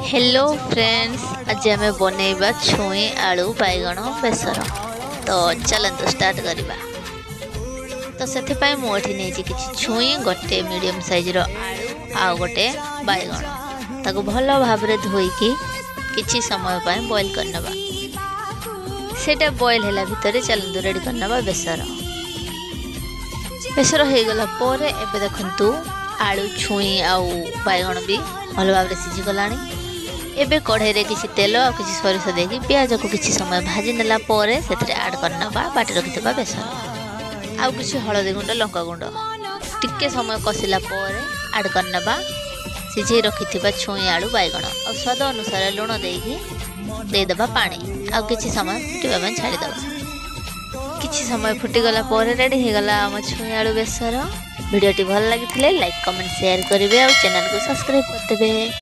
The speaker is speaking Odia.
ହ୍ୟାଲୋ ଫ୍ରେଣ୍ଡସ୍, ଆଜି ଆମେ ବନେଇବା ଛୁଇଁ ଆଳୁ ବାଇଗଣ ବେସର। ତ ଚାଲନ୍ତୁ ଷ୍ଟାର୍ଟ କରିବା। ତ ସେଥିପାଇଁ ମୁଁ ଏଠି ନେଇଛି କିଛି ଛୁଇଁ, ଗୋଟେ ମିଡ଼ିୟମ୍ ସାଇଜ୍ର ଆଳୁ ଆଉ ଗୋଟେ ବାଇଗଣ। ତାକୁ ଭଲ ଭାବରେ ଧୋଇକି କିଛି ସମୟ ପାଇଁ ବଏଲ୍ କରିନେବା। ସେଇଟା ବଏଲ୍ ହେଲା ଭିତରେ ଚାଲନ୍ତୁ ରେଡ଼ି କରିନେବା ବେସର। ବେସର ହେଇଗଲା ପରେ ଏବେ ଦେଖନ୍ତୁ ଆଳୁ, ଛୁଇଁ ଆଉ ବାଇଗଣ ବି ଭଲ ଭାବରେ ସିଝିଗଲାଣି। ଏବେ କଢ଼େଇରେ କିଛି ତେଲ ଆଉ କିଛି ସୋରିଷ ଦେଇକି ପିଆଜକୁ କିଛି ସମୟ ଭାଜି ନେଲା ପରେ ସେଥିରେ ଆଡ଼୍ କରିନେବା ବାଟି ରଖିଥିବା ବେସର ଆଉ କିଛି ହଳଦୀ ଗୁଣ୍ଡ, ଲଙ୍କା ଗୁଣ୍ଡ। ଟିକେ ସମୟ କଷିଲା ପରେ ଆଡ଼୍ କରିନେବା ସିଝେଇ ରଖିଥିବା ଛୁଇଁ, ଆଳୁ, ବାଇଗଣ ଆଉ ସ୍ୱାଦ ଅନୁସାରେ ଲୁଣ ଦେଇକି ଦେଇଦେବା ପାଣି ଆଉ କିଛି ସମୟ ଫୁଟିବା ପାଇଁ ଛାଡ଼ିଦେବା। କିଛି ସମୟ ଫୁଟିଗଲା ପରେ ରେଡ଼ି ହେଇଗଲା ଆମ ଛୁଇଁ ଆଳୁ ବେସର। ଭିଡ଼ିଓଟି ଭଲ ଲାଗିଥିଲେ ଲାଇକ୍, କମେଣ୍ଟ, ସେୟାର କରିବେ ଆଉ ଚ୍ୟାନେଲକୁ ସବସ୍କ୍ରାଇବ୍ କରିଦେବେ।